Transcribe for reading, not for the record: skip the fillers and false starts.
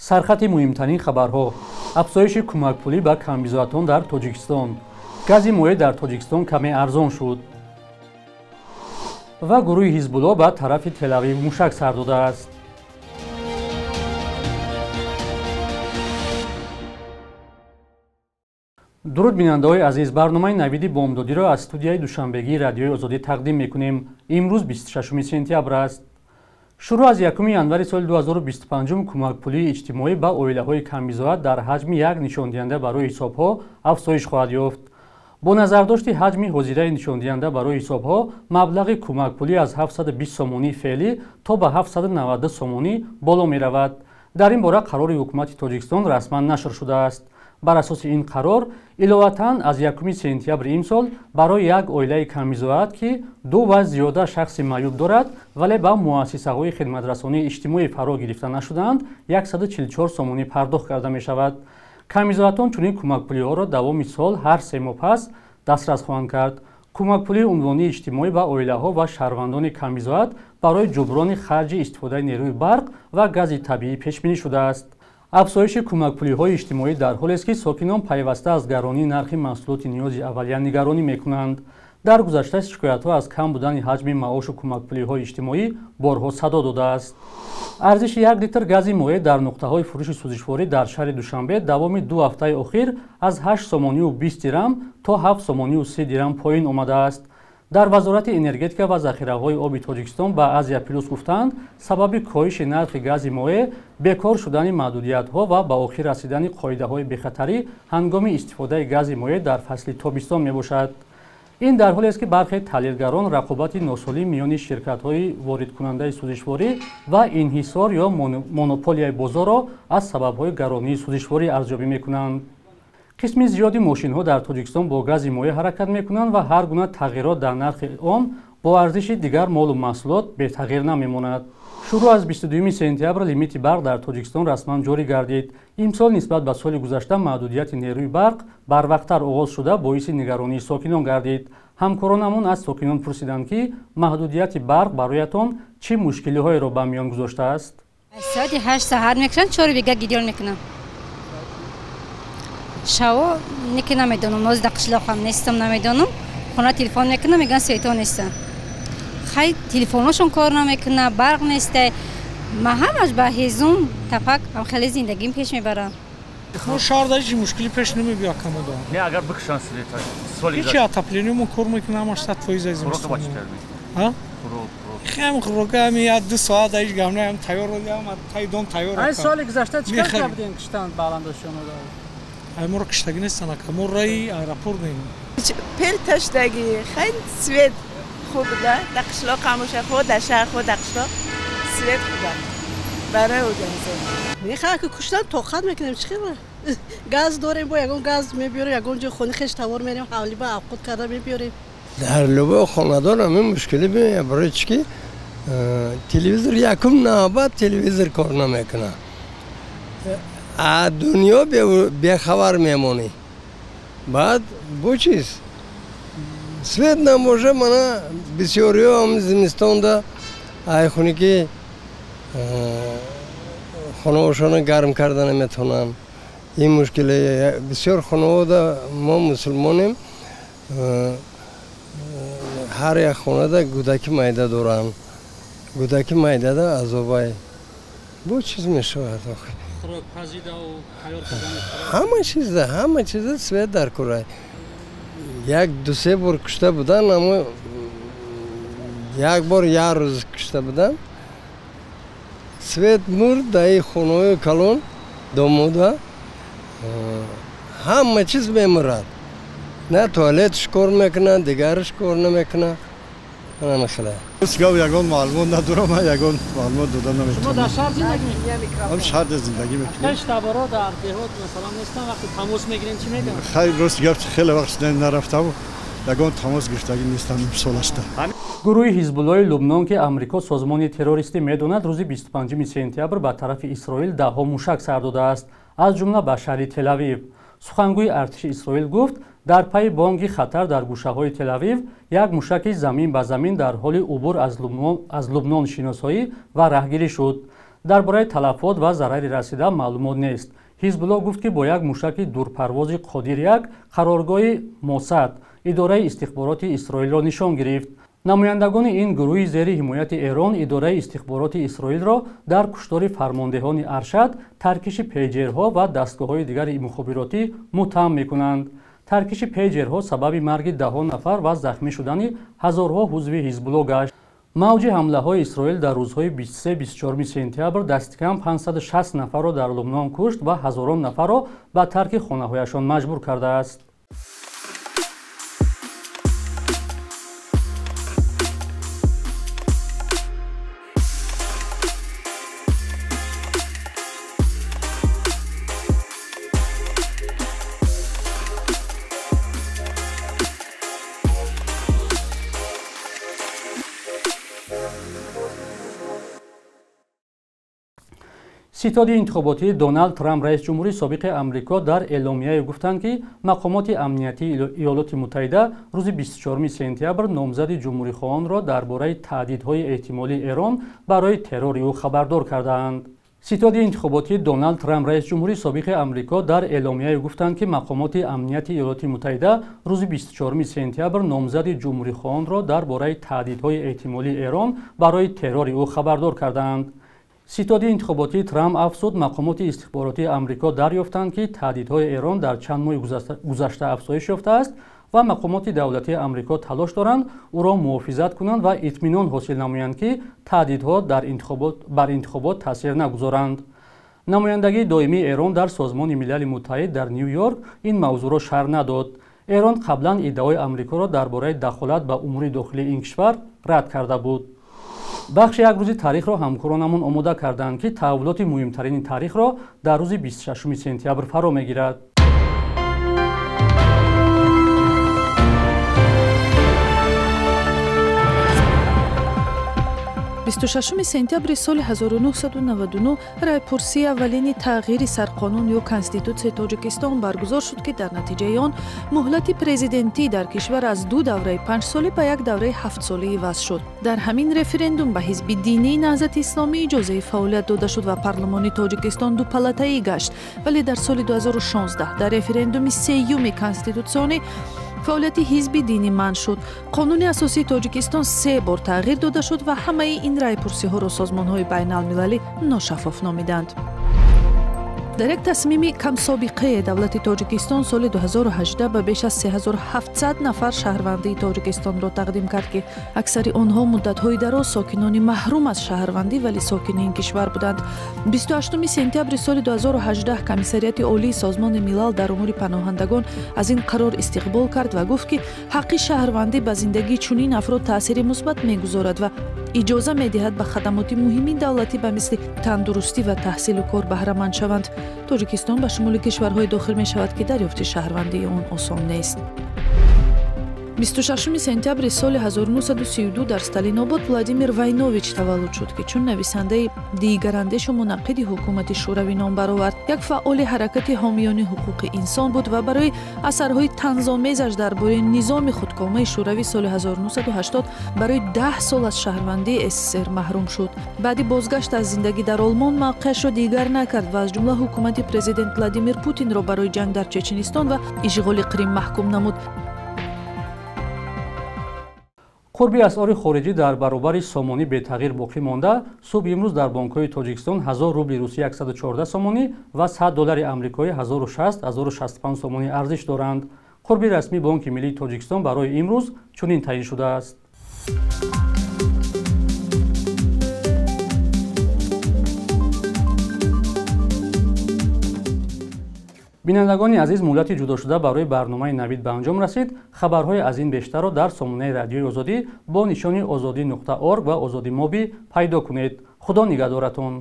Сархати муҳимтарин хабарҳо: афзоиши кӯмакпулӣ ба камбизоатон дар Тоҷикистон, гази моеъ дар Тоҷикистон каме арзон шуд ва гурӯҳи Ҳизбулло ба тарафи Телавив мушак сар додааст. Дуруд, бинандаҳои азиз, барномаи навиди бомдодиро аз студияи душанбегии Радиои Озодӣ тақдим мекунем. Имрӯз 26 сентябр аст. Шурӯъ аз 1 январи соли 2025 кӯмакпулии иҷтимоӣ ба оилаҳои камбизоат дар ҳаҷми як нишондиҳанда барои ҳисобҳо афзоиш хоҳад ёфт. Бо назардошти ҳаҷми ҳозираи нишондиҳанда барои ҳисобҳо, маблағи кӯмакпулӣ аз 720 сомонии феълӣ то ба 790 сомонӣ боло меравад. Дар ин бора қарори ҳукумати Тоҷикистон расман нашр шудааст. Бар асоси ин қарор, иловатан аз 1 сентябри имсол барои як оилаи камбизоат, ки ду ва зиёда шахси маъюб дорад, вале ба муассисаҳои хидматрасонии иҷтимоӣ фаро гирифта нашудаанд, 144 сомонӣ пардохт карда мешавад. Камбизоатон чунин кӯмакпулиҳоро давоми сол ҳар 3 моҳ пас дастрас хоҳанд кард. Кӯмакпулии унвонии иҷтимоӣ ба оилаҳо ва шаҳрвандони камбизоат барои ҷуброни харҷи истифодаи нерӯи барқ ва гази табиӣ пешбинӣ шудааст. Афзоиши кӯмакпулиҳои иҷтимоӣ дар ҳолест, ки сокинон пайваста аз гаронии нархи маҳсулоти ниёзи аввалия нигаронӣ мекунанд. Дар гузашта шикоятҳо аз кам будани ҳаҷми маошу кӯмакпулиҳои иҷтимоӣ борҳо садо додааст. Арзиши 1 литр гази моеъ дар нуқтаҳои фурӯши сӯзишворӣ дар шаҳри Душанбе давоми 2 ҳафтаи охир аз 8 сомонию 20 дирам то 7 сомонию 30 дирам поён омадааст. Дар Вазорати энергетика ва захираҳои оби Тоҷикистон ба Азия Плюс гуфтанд, сабаби коҳиши нархи гази моеъ бекор шудани маҳдудиятҳо ва ба охир расидани қоидаҳои бехатарӣ ҳангоми истифодаи гази моеъ дар фасли тобистон мебошад. Ин дар ҳолест, ки бархе таҳлилгарон рақобати носолим миёни ширкатҳои воридкунандаи сӯзишворӣ ва инҳисор ё монополияи бозорро аз сабабҳои гаронии сӯзишворӣ арзёбӣ мекунанд. Қисми зиёди мошинҳо дар Тоҷикистон бо гази моеъ ҳаракат мекунанд ва ҳар гуна тағйирот дар нархи он бо арзиши дигар молу маҳсулот бетағйир намемонад. Шурӯъ аз 22 сентябр лимити барқ дар Тоҷикистон расман ҷорӣ гардид. Имсол нисбат ба соли гузашта маҳдудияти нерӯи барқ барвақттар оғоз шуда, боиси нигаронии сокинон гардид. Ҳамкоронамон аз сокинон пурсиданд, ки маҳдудияти барқ бароятон чӣ мушкилиҳоеро ба миён гузоштааст. Соати 8 саҳар мекушанд, 4 бега гидён мекунам. Шаво неки намедонам, ноз дар қишлоқам нестам, намедонам. Хона телефон мекунам, мегӯянд светҳо нестанд. Хай телефоношон кор намекунад, барқ несте. Ман ҳамаш ба ҳезум тапак ҳам хеле зиндагим пеш мебарам. Мо шаҳрда ҳеҷ мушкилӣ пеш намебиёд камода. Не, агар бикушанд света. Ҳеҷ отопление кор мекунад, ҳамаш 100% зимистон. Ҳа? Хем хӯрока ҳами як 2 соат ҳеҷ гап не, ҳам тайёр ҳам тай дом тайёр. Ай соли гузашта чӣ кор кардем киштан баландошёнро? Ай моро киштагӣ нестан, ака, мо раи аэропорт нем. Пел таштагӣ, хеле свет хуб буда, дар қишлоқ ҳамоша худ, дар шаҳр худ, дар қишлоқ свет хуб барои одамзод. Мехоҳам ки куштан тоқат мекунем, чӣ хела? Газ дорем, бо ягон газ мебиёрем, ягон ҷо хони хеш тавор мерем, ҳавли ба авқот карда мебиёрем. Дар любой хонадон ҳамин мушкилӣ меояд, барои чӣ ки телевизор якум навбат телевизор кор намекунад. Дунё бехабар мемонӣ. Баъд бо чиз? Свет набоша, мана бисёриҳо ҳам зимистонда айхуне ки хонаҳошонро гарм карда наметавонанд. Ин мушкиле бисёр хонавода, мо мусулмонем, ҳар як хонада гудаки майда доранд. Гудаки майдада азобай. Бо чиз мешавад охир? Ҳама чизда свет дар курай. Як 2-3 бор кушта будан, аммо як бор як рӯз кушта будан. Свет мурд дар ин хонаҳои калон домода ҳама чиз мемурад. На туалетш кор мекунад, дигараш кор намекунад. Ана хела. Гап ягон маълумот надорам, ман ягон маълумот дода наметавонам. Шумо дар шаҳр зиндагӣ мекунед? Ҳам шаҳр зиндагӣ мекунем. Хеш таборо дар деҳот масалан нестан, вақте тамос мегирем чӣ мегӯянд? Хайр, рост гап, хеле вақт нарафтам, ягон тамос гирифтагӣ нестам имсолашта. Гурӯҳи Ҳизбуллои Лубнон, ки Амрико созмони террористӣ медонад, рӯзи 25 сентябр ба тарафи Исроил даҳҳо мушак сар додааст, аз ҷумла ба шаҳри Телавив. Сухангӯи артиши Исроил гуфт, дар пайи бонги хатар дар гӯшаҳои Телавив як мушаки замин ба замин дар ҳоли убур аз Лубнон шиносоӣ ва раҳгирӣ шуд. Дар бораи талафот ва зарари расида маълумот нест. Ҳизбуллоҳ гуфт, ки бо як мушаки дурпарвози Қодир 1 қароргоҳи Мосад, идораи истихбороти Исроилро нишон гирифт. Намояндагони ин гурӯҳи зери ҳимояти Эрон идораи истихбороти Исроилро дар куштори фармондеҳони аршад, таркиши пейҷерҳо ва дастгоҳҳои дигари мухобиротӣ муттаҳам мекунанд. Таркиши пейҷерҳо сабаби марги даҳҳо нафар ва захмӣ шудани ҳазорҳо ҳузви Ҳизбуллоҳ гашт. Мавҷи ҳамлаҳои Исроил дар рӯзҳои 23-24 сентябр дасткам 560 нафарро дар Лубнон кушт ва ҳазорон нафарро ба тарки хонаҳояшон маҷбур кардааст. Ситоди интихоботии Доналд Трамп, раисҷумҳури собиқи Амрико, дар эъломияе гуфтанд, ки мақомоти амниятии Иёлоти Муттаҳида рӯзи 24 сентябр номзади ҷумҳурихоҳонро дар бораи таҳдидҳои эҳтимолии Эрон барои террори ӯ хабардор кардаанд. Ситоди интихоботии Доналд Трамп, раисҷумҳури собиқи Амрико, дар эъломияе гуфтанд, ки мақомоти амнияти Иёлоти Муттаҳида рӯзи 24 сентябр номзади ҷумҳурихоҳонро дар бораи таҳдидҳои эҳтимолии Эрон барои террори ӯ хабардор кардаанд. Ситоди интихоботии Трамп афзуд, мақомоти истихборотии Амрико дарёфтанд, ки таҳдидҳои Эрон дар чанд моҳи гузашта афзоиш ёфтааст ва мақомоти давлатии Амрико талош доранд ӯро муҳофизат кунанд ва итминон ҳосил намоянд, ки таҳдидҳо бар интихобот таъсир нагузоранд. Намояндагии доимии Эрон дар Созмони Милали Муттаҳид дар Ню Йорк ин мавзӯъро шарҳ надод. Эрон қаблан иддаои Амрикоро дар бораи дахолат ба умури дохилии ин кишвар рад карда буд. Бахши як рӯзи таърихро ҳамкоронамон омода карданд, ки таҳаввулоти муҳимтарини таърихро дар рӯзи 26 сентябр фаро мегирад. Бисту шашуми сентябри соли 1999 райпурсии аввалини тағйири сарқонун ё Конститутсияи Тоҷикистон баргузор шуд, ки дар натиҷаи он муҳлати президентӣ дар кишвар аз ду давраи панҷсолӣ ба як давраи ҳафтсолӣ иваз шуд. Дар ҳамин референдум ба ҳизби динии Наҳзати Исломӣ иҷозаи фаъолият дода шуд ва парлумони Тоҷикистон дупалатаӣ гашт. Вале дар соли 2016 дар референдуми сеюми конститутсионӣ фаъолияти ҳизби динӣ манъ шуд. Қонуни асосии Тоҷикистон се бор тағйир дода шуд ва ҳамаи ин райпурсиҳоро созмонҳои байналмилалӣ ношаффоф номиданд. Дар як тасмими камсобиқае давлати Тоҷикистон соли 2018 ба беш аз 3700 нафар шаҳрвандии Тоҷикистонро тақдим кард, ки аксари онҳо муддатҳои дароз сокинони маҳрум аз шаҳрвандӣ, вале сокини ин кишвар буданд. 28 сентябри соли 2018 Комиссариати Олии Созмони Милал дар умури паноҳандагон аз ин қарор истиқбол кард ва гуфт, ки ҳаққи шаҳрвандӣ ба зиндагии чунин афрод таъсири мусбат мегузорад ва иҷоза медиҳад ба хадамоти муҳими давлатӣ ба мисли тандурустӣ ва таҳсилу кор баҳраманд шаванд. Тоҷикистон ба шумули кишварҳое дохил мешавад, ки дарёфти шаҳрвандии он осон нест. 26 сентябри соли 1932 дар Сталинобод Владимир Вайнович таваллуд шуд, ки чун нависандаи дигарандешу мунаққиди ҳукумати Шӯравӣ ном баровард. Як фаъоли ҳаракати ҳомиёни ҳуқуқи инсон буд ва барои асарҳои танзомезаш дар бораи низоми худкомаи Шӯравӣ соли 1980 барои 10 сол аз шаҳрвандии СССР маҳрум шуд. Баъди бозгашт аз зиндагӣ дар Олмон мавқеашро дигар накард ва аз ҷумла ҳукумати президент Владимир Путинро барои ҷанг дар Чеченистон ва ишғоли Қрим маҳкум намуд. Қурби асъори хориҷӣ дар баробари сомонӣ бетағйир боқӣ монда, субҳи имрӯз дар бонкҳои Тоҷикистон 1000 рубли русӣ 114 сомонӣ ва 100 доллари амрикоӣ 1060-1065 сомонӣ арзиш доранд. Қурби расмии Бонки Миллии Тоҷикистон барои имрӯз чунин таъин шудааст. Бинандагони азиз, муҳлати ҷудошуда барои барномаи Навид ба анҷом расид. Хабарҳои аз ин бештарро дар сомонаи Радиои Озодӣ бо нишони озодӣ.орг ва Озодӣ Моби пайдо кунед. Худо нигаҳдоратон.